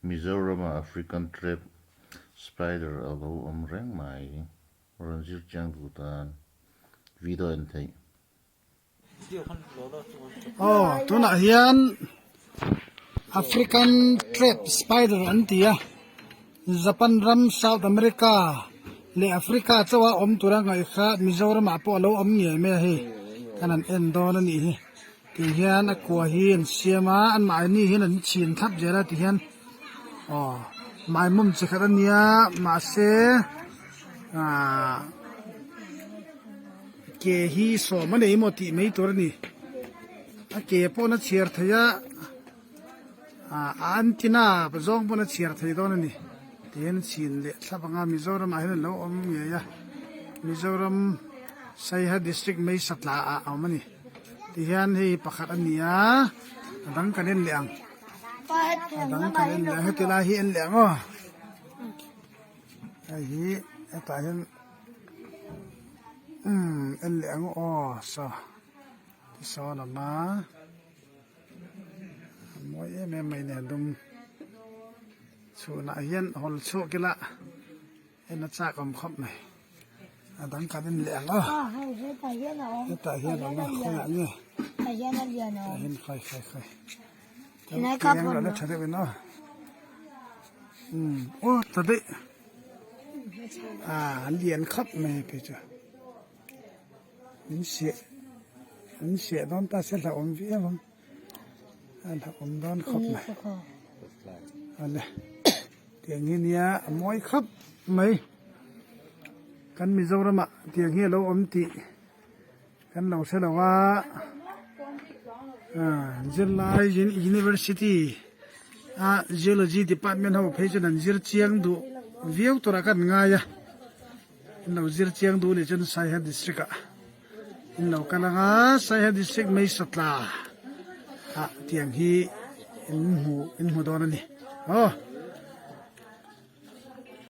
Mizorama African Trap Spider a lo awm reng mai. Rawn zir chiang duh tan video en theih. Aw tunah hian African Trap Spider an ti a, Japan ram South America leh Africa chauha awm tura ngaih kha Mizoramah pawh a lo awm ngei mai a hei kan han en dawn a nih hi. Tih hian a kua hi an siam a an mahni hian an chhin thlap zel a ti hian aw maimawm chi khat a nia mahse ahh ke hi sawm a nei maw tih mai tur a ni a ke pawh a chhiar thei a ah a antina zawng pawn a chhiar thei dawn a ni ti hian a chhin leh thlap ang a Mizoram ah hian a lo awm ngei a Mizoram Saiha district Meisatla ah a awm a ni. Tihian hei pakhat a ni a, a dang kan en leh ang. A dang kan en leh ang, heti lai hi en leh ang aw. Hei hi hetah hian umm en leh ang aw saw tisawn a awm a, a mawi em em mai nen dum chhunah hian hawl chhuak ila. En a chak awm khawp mai a dang kan en leh ang aw hetah hian a awm a khawiah nge tah hian khawi khawi khawi tiang la tha deuh in aw umm aw ta daih ah an lian khawp mai phei chu min seh an seh dawn ta se hlauhawm viau ang. A hlauhawm dawn khawp mai awle tiang hi nia a mawi khawp mai kan Mizoram ah tiang hi alo awm tih kan lo hre lo a ah zirlai university a geology department ho phei chuan an zir chiang duh viau turah khan an ngai a an lo zir chiang duh anih chuan Saiha district ah. In lo kal ang a Saiha district Meisatla ah tiang hi in hmu in hmu dawn a ni aw.